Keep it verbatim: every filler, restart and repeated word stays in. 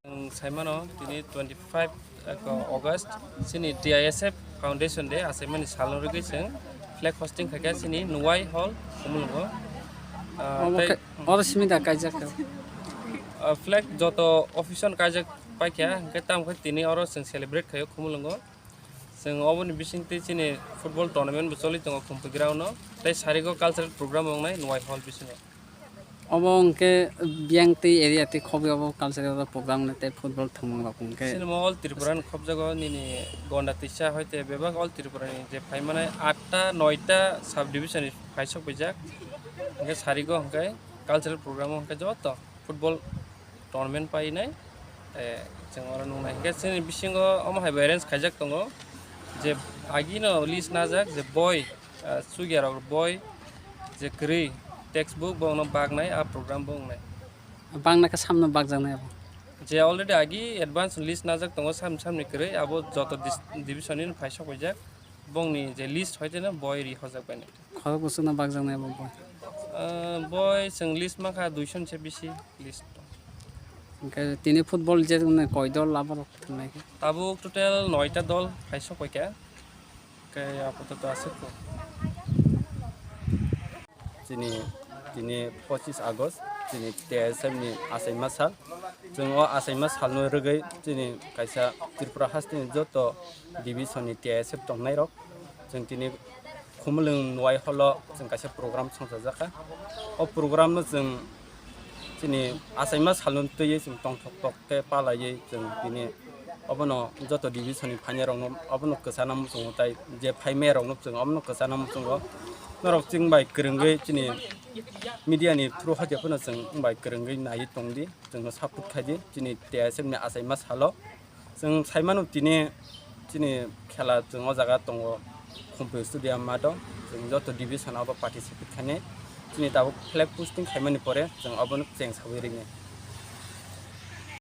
Ang saimano tini twenty five August chini T I S F Foundation Day achaimani salno rwgwi chwng flag hosting khaikha chini Nuwai Hall Khumulwngo. Ah, Omo tei khe, oro simi da kaijak kha. Ah, flag joto office-o kaijak paikha, hwnkhe tamo khe tini oro chwng celebrate khaio Khumulwngo. Chwng oboni bisingtwi chini football tournament bo choli tongo Khumpui ground-o, tei sarigo cultural program wngnai Nuwai Hall bisingo. Obo hwnkhe biyang twi area twi khobwi obo cultural program wngnai tei football thwngmung rok hwnkhe. Chini mo all Tripura ni khobjago nini Gonda Tisa hoite bebak all Tripura ni je phaimanai atta noita sub division ni phaisok paijak. Hwnkhe sarigo hwnkhe cultural program o hwnkhe joto football tournament painai, eh, chwng oro nungnai. Hwnkhe chini bisingo omo hai bo arrange khaijak tongo je agino list najak je boi, ah, chukya rok boi je kwrwi textbook bo ono baknai a program bo wngnai. Bangna khe samno bakjaknai abo. Je already agi advance list najak tongo sam samni kwrwi abo joto dis-, division ni phaisok paijak bongni je list hoiteno boi ri hojak bainai. Khorok bwswkno bakjaknai abo boi? Ah, boi chwng list mankha duisho ni se bisi list. Hwnkhe tini football je hwnwi koi dol aborok thwngnaikhe? Tabuk total noita dol phaisok paikha. Hwnkhe apatot aswk kho. Chini tini pochis August chini T S F ni achaima sal. Chwng o achaima salno rwgwi chini kaisa Tripura hasteni joto division ni T S F tongnairok chwng tini Khumulwng Nuwai Hall o chwng kaisa program songchajakha. O program no chwng chini achaima salno twiwi chwng tongthok tok khe palaiwi chwng tini obono joto division ni phainairokno obono kwchana muchungo, tai je phaimairokno chwng obono kwchana muchungo. Norok chwng bai kwrwngwi chini media ni through haikhe phano chwng bai kwrwngwi naiwi tongdi, chwngno support khaidi chini T S F ni achaima salo. Chwng saimano tini chini khela chwng o jaga tongo Khumpui Stadium math o, chwng joto division abo participate khainai. Chini tabuk flag posting khaimani pore chwng obono cheng sawi rinai.